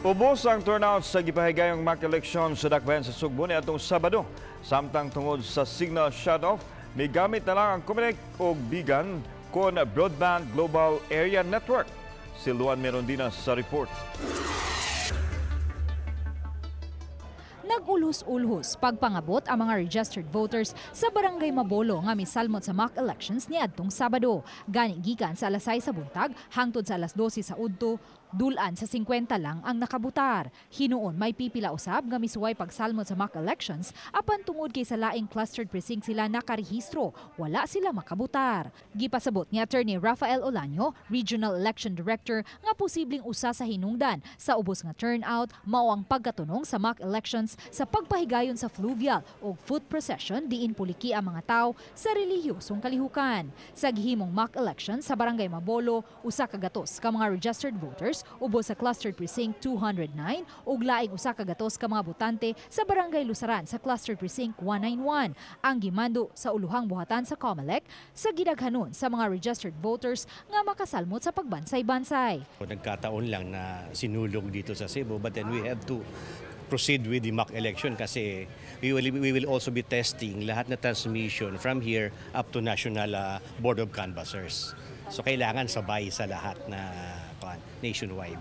Ubos ang turnout sa gipahigayong mock election sa Dakbayan sa Sugbo niadtong Sabado. Samtang tungod sa signal shut-off, migamit na lang ang Comelec og BGAN kon Broadband Global Area Network. Si Luan Merondina sa report. Nag-ulhos-ulhos pagpangabot ang mga registered voters sa Barangay Mabolo nga misalmot sa mock elections niadtong Sabado. Gani gikan sa alas 6 sa buntag hangtod sa alas 12 sa udto, dulan sa 50 lang ang nakabutar. Hinuon may pipila usab nga misuway pagsalmot sa mock elections apan tungod kay sa laing clustered precinct sila nakarehistro, wala sila makabutar. Gipasabot ni Attorney Rafael Olanio, Regional Election Director, nga posibleng usa sa hinungdan sa ubos nga turnout mao ang pagkatunong sa mock elections sa pagpahigayon sa fluvial o foot procession diin puliki ang mga tao sa relihiyosong kalihukan. Sa gihimong mock election sa Barangay Mabolo, 100 ka mga registered voters ubos sa Clustered Precinct 209 ug laing 100 ka mga botante sa Barangay Lusaran sa Clustered Precinct 191 ang gimando sa uluhang buhatan sa COMELEC sa gidaghanon sa mga registered voters nga makasalmot sa pagbansay-bansay. Nagkataon lang na sinulog dito sa Cebu, but then we have to proceed with the mock election kasi we will also be testing lahat na transmission from here up to National Board of Canvassers. So kailangan sabay sa lahat na nationwide.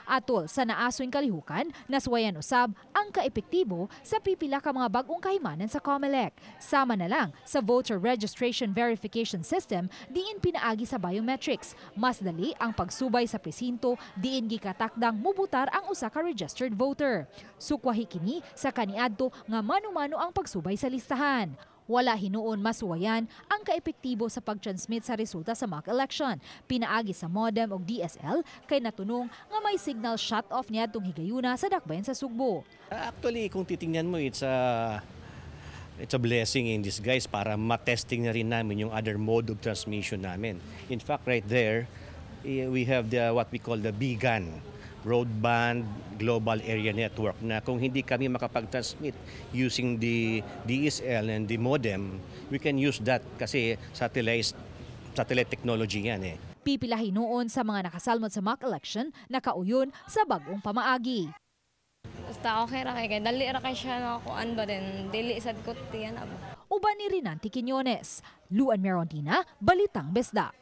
Atol sa naasoy kalihukan, nasuwayan usab ang kaepektibo sa pipila ka mga bag-ong kahimanan sa COMELEC. Sama na lang sa Voter Registration Verification System diin pinaagi sa biometrics. Mas dali ang pagsubay sa presinto diin gikatakdang mubutar ang usa ka registered voter. Sukwahi kini sa kaniadto nga mano-mano ang pagsubay sa listahan. Wala hinuon masuwayan ang kaepektibo sa pag-transmit sa resulta sa mock election. Pinaagi sa modem og DSL kay natunong nga may signal shut-off niadtong higayuna sa Dakbayan sa Sugbo. Actually, kung titingnan mo, it's a blessing in disguise para matesting na rin namin yung other mode of transmission namin. In fact, right there, we have the what we call the BGAN, Broadband Global Area Network, na kung hindi kami makapag-transmit using the DSL and the modem, we can use that kasi satellite technology yan eh. Pipila hinuon sa mga nakasalmot sa mock election nakauyon sa bag-ong pamaagi. Basta okay ra kay dali ra kay siya na kuan ba din dili sad kuti yan ba. Uban ni Rinanti Quiñones, Luan Merondina, Balitang Bisdak.